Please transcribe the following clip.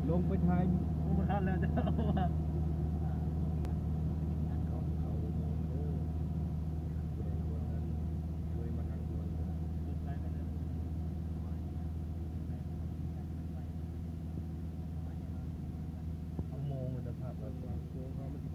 ລົງໄປຖ່າຍ ໂອ້ ບໍ່ທັນແລ້ວເຈົ້າ ເຂົ້າອຸໂມງເດີ ຜູ້ໃດບໍ່ທັນເຄີຍມາທາງດ່ວນກໍໄດ້ ອຸໂມງມິດຕະພາບ ເບິ່ງວ່າໂຄ້ງເຮົາມັນຊິ